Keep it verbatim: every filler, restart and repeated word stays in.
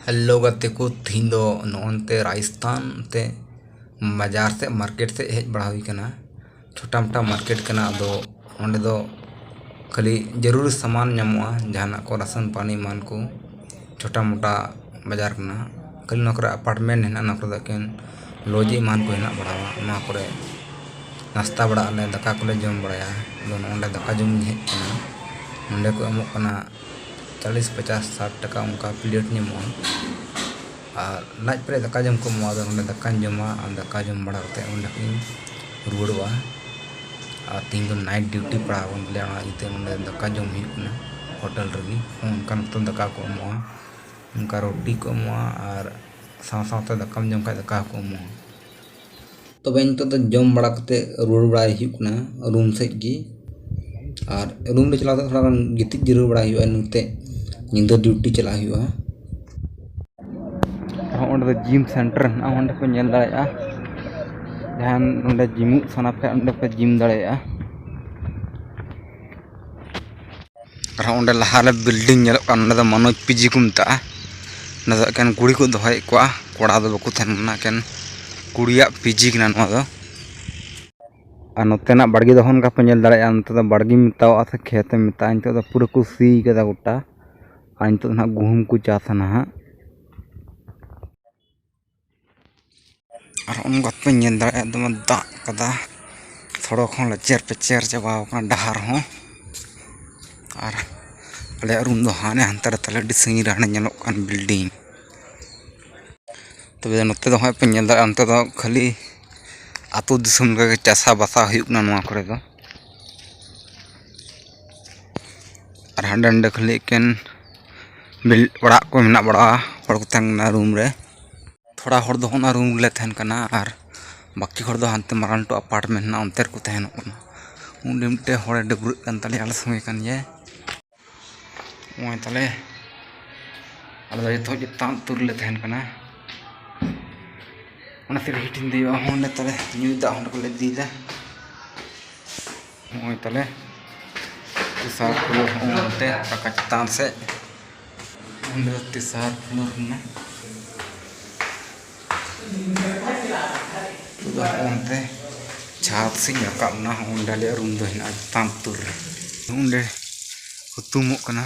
Hello ᱜᱟᱛᱮ ᱠᱚ, ᱛᱤᱦᱤᱧ ᱫᱚ ᱱᱚᱜᱼᱚᱱᱛᱮ ᱨᱟᱡᱚᱥᱛᱷᱟᱱ ᱛᱮ ᱵᱟᱡᱟᱨ ᱥᱮᱫ, ᱢᱟᱨᱠᱮᱴ ᱥᱮᱫ ᱦᱮᱡ ᱵᱟᱲᱟ ᱦᱩᱭ ᱠᱟᱱᱟ᱾ ᱪᱷᱳᱴᱟ ᱢᱳᱴᱟ ᱢᱟᱨᱠᱮᱴ ᱠᱟᱱᱟ, ᱟᱫᱚ ᱚᱸᱰᱮ ᱫᱚ ᱠᱷᱟᱹᱞᱤ ᱡᱟᱹᱨᱩᱨᱤ ᱥᱟᱢᱟᱱ ᱧᱟᱢᱚᱜᱼᱟ, ᱡᱟᱦᱟᱱᱟᱜ ᱠᱚ, ᱨᱟᱥᱚᱱ ᱯᱟᱱᱤ ᱮᱢᱟᱱ ᱠᱚ᱾ ᱪᱷᱳᱴᱟ ᱢᱳᱴᱟ ᱵᱟᱡᱟᱨ ᱠᱟᱱᱟ᱾ ᱠᱷᱟᱹᱞᱤ ᱱᱚᱣᱟ ᱠᱚᱨᱮ ᱟᱯᱟᱨᱴᱢᱮᱱᱴ ᱦᱮᱱᱟᱜᱼᱟ, ᱱᱚᱣᱟ ᱠᱚᱨᱮ ᱫᱚ ᱮᱠᱮᱱ ᱞᱚᱡᱽ ᱮᱢᱟᱱ ᱠᱚ ᱦᱮᱱᱟᱜ ᱵᱟᱲᱟᱣᱟ᱾ ᱱᱚᱣᱟ ᱠᱚᱨᱮ ᱱᱟᱥᱛᱟ ᱵᱟᱲᱟᱜ ᱟᱞᱮ, ᱫᱟᱠᱟ ᱠᱚᱞᱮ ᱡᱚᱢ ᱵᱟᱲᱟᱭᱟ᱾ ᱟᱫᱚ ᱱᱚᱜᱼᱚᱸᱰᱮ ᱫᱟᱠᱟ ᱡᱚᱢ ᱤᱧ ᱦᱮᱡ ᱠᱟᱱᱟ᱾ ᱱᱚᱸᱰᱮ ᱠᱚ ᱮᱢᱚᱜ ᱠᱟᱱᱟ ᱪᱟᱞᱤᱥ, ᱯᱚᱪᱟᱥ, ᱥᱟᱴ ᱴᱟᱠᱟ ᱚᱱᱠᱟ ᱯᱞᱮᱴ ᱧᱟᱢᱚᱜᱼᱟ᱾ ᱟᱨ ᱞᱟᱡ ᱯᱮᱨᱮᱡ ᱫᱟᱠᱟ ᱡᱚᱢ ᱠᱚ ᱮᱢᱚᱜᱼᱟ᱾ ᱟᱫᱚ ᱱᱚᱸᱰᱮ ᱫᱟᱠᱟᱧ ᱡᱚᱢᱟ ᱟᱨ ᱫᱟᱠᱟ ᱡᱚᱢ ᱵᱟᱲᱟ ᱠᱟᱛᱮᱫ ᱚᱸᱰᱮ ᱠᱷᱚᱱᱤᱧ ᱨᱩᱣᱟᱹᱲᱚᱜᱼᱟ᱾ ᱟᱨ ᱛᱮᱦᱮᱧ ᱫᱚ ᱱᱟᱭᱤᱴ ᱰᱤᱭᱩᱴᱤ ᱯᱟᱲᱟᱣ ᱟᱠᱟᱱ ᱛᱟᱞᱮᱭᱟ, ᱚᱱᱟ ᱤᱭᱟᱹᱛᱮ ᱱᱚᱸᱰᱮ ᱫᱟᱠᱟ ᱡᱚᱢ ᱦᱩᱭᱩᱜ ᱠᱟᱱᱟ ᱦᱳᱴᱮᱞ ᱨᱮᱜᱮ᱾ ᱚᱱᱠᱟᱱ ᱚᱠᱛᱚ ᱫᱟᱠᱟ ᱠᱚ ᱮᱢᱚᱜᱼᱟ, ᱚᱱᱠᱟ ᱨᱩᱴᱤ ᱠᱚ ᱮᱢᱚᱜᱼᱟ ᱟᱨ ᱥᱟᱶ ᱥᱟᱶᱛᱮ ᱫᱟᱠᱟᱢ ᱡᱚᱢ ᱠᱷᱟᱡ ᱫᱟᱠᱟ ᱦᱚᱸᱠᱚ ᱮᱢᱚᱜᱼᱟ᱾ ᱛᱚᱵᱮ ᱱᱤᱛᱚᱜ ᱫᱚ ᱡᱚᱢ ᱵᱟᱲᱟ ᱠᱟᱛᱮᱫ ᱨᱩᱣᱟᱹᱲ ᱵᱟᱲᱟᱭ ᱦᱩᱭᱩᱜ ᱠᱟᱱᱟ ᱨᱩᱢ ᱥᱮᱫ ᱜᱮ᱾ ᱟᱨ ᱨᱩᱢ ᱨᱮ ᱪᱟᱞᱟᱣ ᱠᱟᱛᱮᱫ ᱛᱷᱚᱲᱟ ᱜᱟᱱ ᱜᱤᱛᱤᱡ ᱡᱤᱨᱟᱹᱣ ᱵᱟᱲᱟᱭ ᱦᱩᱭᱩᱜᱼᱟ, ᱱᱚᱛᱮ ᱧᱤᱫᱟᱹ ᱰᱤᱭᱩᱴᱤ ᱪᱟᱞᱟᱜ ᱦᱩᱭᱩᱜᱼᱟ᱾ ᱟᱨᱦᱚᱸ ᱚᱸᱰᱮ ᱫᱚ ᱡᱤᱢ ᱥᱮᱱᱴᱟᱨ ᱦᱮᱱᱟᱜᱼᱟ, ᱚᱸᱰᱮ ᱯᱮ ᱧᱮᱞ ᱫᱟᱲᱮᱭᱟᱜᱼᱟ᱾ ᱡᱟᱦᱟᱸᱭ ᱱᱚᱸᱰᱮ ᱡᱤᱢᱚᱜ ᱥᱟᱱᱟ ᱯᱮ ᱠᱷᱟᱡ, ᱚᱸᱰᱮ ᱯᱮ ᱡᱤᱢ ᱫᱟᱲᱮᱭᱟᱜᱼᱟ᱾ ᱟᱨᱦᱚᱸ ᱚᱸᱰᱮ ᱞᱟᱦᱟᱨᱮ ᱵᱤᱞᱰᱤᱝ ᱧᱮᱞᱚᱜ ᱠᱟᱱ, ᱚᱸᱰᱮ ᱫᱚ ᱢᱚᱱᱳᱡᱽ ᱯᱤᱡᱤ ᱠᱚ ᱢᱮᱛᱟᱜᱼᱟ᱾ ᱚᱸᱰᱮ ᱫᱚ ᱮᱠᱮᱱ ᱠᱩᱲᱤ ᱠᱚ ᱫᱚᱦᱚᱭᱮᱫ ᱠᱚᱣᱟ, ᱠᱚᱲᱟ ᱫᱚ ᱵᱟᱠᱚ ᱛᱟᱦᱮᱱ ᱠᱟᱱᱟ, ᱮᱠᱮᱱ ᱠᱩᱲᱤᱭᱟᱜ ᱯᱤᱡᱤ ᱠᱟᱱᱟ ᱱᱚᱣᱟ ᱫᱚ᱾ ᱟᱨ ᱱᱚᱛᱮᱱᱟᱜ ᱵᱟᱲᱜᱮ ᱫᱚ ᱚᱱᱠᱟ ᱯᱮ ᱧᱮᱞ ᱫᱟᱲᱮᱭᱟᱜᱼᱟ, ᱱᱚᱛᱮ ᱫᱚ ᱵᱟᱲᱜᱮᱢ ᱢᱮᱛᱟᱣᱟᱜᱼᱟ ᱥᱮ ᱠᱷᱮᱛ ᱮᱢ ᱢᱮᱛᱟᱜᱼᱟ, ᱱᱤᱛᱚᱜ ᱫᱚ ᱯᱩᱨᱟᱹ ᱠᱚ ᱥᱤ ᱠᱟᱫᱟ ᱜᱚᱴᱟ᱾ ᱟᱨ ᱱᱤᱛᱚᱜ ᱫᱚ ᱱᱟᱦᱟᱜ ᱜᱩᱦᱩᱢ ᱠᱚ ᱪᱟᱥᱟ ᱱᱟᱦᱟᱜ᱾ ᱟᱨ ᱚᱱᱠᱟ ᱯᱮ ᱧᱮᱞ ᱫᱟᱲᱮᱭᱟᱜᱼᱟ, ᱫᱚᱢᱮ ᱫᱟᱜ ᱠᱟᱫᱟ, ᱥᱚᱲᱚᱠ ᱦᱚᱸ ᱞᱮᱪᱮᱨ ᱯᱮᱪᱮᱨ ᱪᱟᱵᱟᱣ ᱠᱟᱱᱟ, ᱰᱟᱦᱟᱨ ᱦᱚᱸ᱾ ᱟᱨ ᱟᱞᱮᱭᱟᱜ ᱨᱩᱢ ᱫᱚ ᱦᱟᱱᱮ ᱦᱟᱱᱛᱮ ᱨᱮ ᱛᱟᱞᱮ, ᱟᱹᱰᱤ ᱥᱟᱺᱜᱤᱧ ᱨᱮ ᱦᱟᱱᱮ ᱧᱮᱞᱚᱜ ᱠᱟᱱ ᱵᱤᱞᱰᱤᱝ᱾ ᱛᱚᱵᱮ ᱱᱚᱛᱮ ᱫᱚ ᱦᱟᱸᱜ ᱯᱮ ᱧᱮᱞ ᱫᱟᱲᱮᱭᱟᱜᱼᱟ, ᱱᱚᱛᱮ ᱫᱚ ᱠᱷᱟᱹᱞᱤ ᱟᱹᱛᱩ ᱫᱤᱥᱚᱢ ᱞᱮᱠᱟᱜᱮ ᱪᱟᱥᱟ ᱵᱟᱥᱟ ᱦᱩᱭᱩᱜ ᱠᱟᱱᱟ ᱱᱚᱣᱟ ᱠᱚᱨᱮ ᱫᱚ᱾ ᱟᱨ ᱦᱟᱸᱰᱮ ᱱᱟᱰᱮ ᱠᱷᱟᱹᱞᱤ ᱮᱠᱮᱱ ᱵᱤᱞ-, ᱚᱲᱟᱜ ᱠᱚ ᱢᱮᱱᱟᱜ ᱵᱟᱲᱟᱜᱼᱟ, ᱦᱚᱲ ᱠᱚ ᱛᱟᱦᱮᱱ ᱠᱟᱱᱟ ᱨᱩᱢ ᱨᱮ᱾ ᱛᱷᱚᱲᱟ ᱦᱚᱲ ᱫᱚ ᱚᱱᱟ ᱨᱩᱢ ᱨᱮᱞᱮ ᱛᱟᱦᱮᱱ ᱠᱟᱱᱟ, ᱟᱨ ᱵᱟᱹᱠᱤ ᱦᱚᱲ ᱫᱚ ᱦᱟᱱᱛᱮ ᱢᱟᱨᱟᱝ ᱞᱟᱹᱴᱩ ᱟᱯᱟᱨᱴᱢᱮᱱᱴ ᱦᱮᱱᱟᱜᱼᱟ, ᱚᱱᱛᱮ ᱨᱮᱠᱚ ᱛᱟᱦᱮᱱᱚᱜ ᱠᱟᱱᱟ᱾ ᱩᱱᱤ ᱢᱤᱫᱴᱮᱱ ᱦᱚᱲᱮ ᱰᱟᱹᱵᱽᱨᱟᱹᱜ ᱠᱟᱱ ᱛᱟᱞᱮᱭᱟ ᱟᱞᱮ ᱥᱚᱸᱜᱮ ᱠᱟᱱ ᱜᱮᱭᱟᱭ᱾ ᱱᱚᱜᱼᱚᱭ ᱛᱟᱞᱮ, ᱟᱞᱮ ᱫᱚ ᱡᱚᱛᱚ ᱪᱮᱛᱟᱱ ᱩᱛᱟᱹᱨ ᱨᱮᱞᱮ ᱛᱟᱦᱮᱱ ᱠᱟᱱᱟ᱾ ᱚᱱᱟ ᱛᱮ ᱦᱤᱴᱤᱧ ᱫᱮᱡᱚᱜᱼᱟ ᱦᱚᱸ ᱚᱸᱰᱮ ᱛᱟᱞᱮ, ᱧᱩᱭ ᱫᱟᱜ ᱦᱚᱸ ᱚᱸᱰᱮ ᱠᱚᱞᱮ ᱤᱫᱤᱭᱮᱫᱟ᱾ ᱱᱚᱜᱼᱚᱭ ᱛᱟᱞᱮ ᱛᱩᱥᱟᱨ ᱠᱚ ᱦᱚᱸ ᱚᱱᱛᱮ ᱨᱟᱠᱟᱵ ᱪᱮᱛᱟᱱ ᱥᱮᱫ᱾ ᱚᱸᱰᱮ ᱫᱚ ᱛᱮᱥᱟᱨ ᱯᱷᱞᱳᱨ ᱨᱮᱱᱟᱜ᱾ ᱱᱤᱛᱚᱜ ᱫᱚ ᱚᱱᱛᱮ ᱪᱷᱟᱫᱽ ᱥᱮᱫ ᱤᱧ ᱨᱟᱠᱟᱵ ᱮᱱᱟ᱾ ᱚᱸᱰᱮ ᱟᱞᱮᱭᱟᱜ ᱨᱩᱢ ᱫᱚ ᱦᱮᱱᱟᱜᱼᱟ ᱪᱮᱛᱟᱱ ᱩᱛᱟᱹᱨ ᱨᱮ᱾ ᱚᱸᱰᱮ ᱦᱩᱛᱩᱢᱚᱜ ᱠᱟᱱᱟ᱾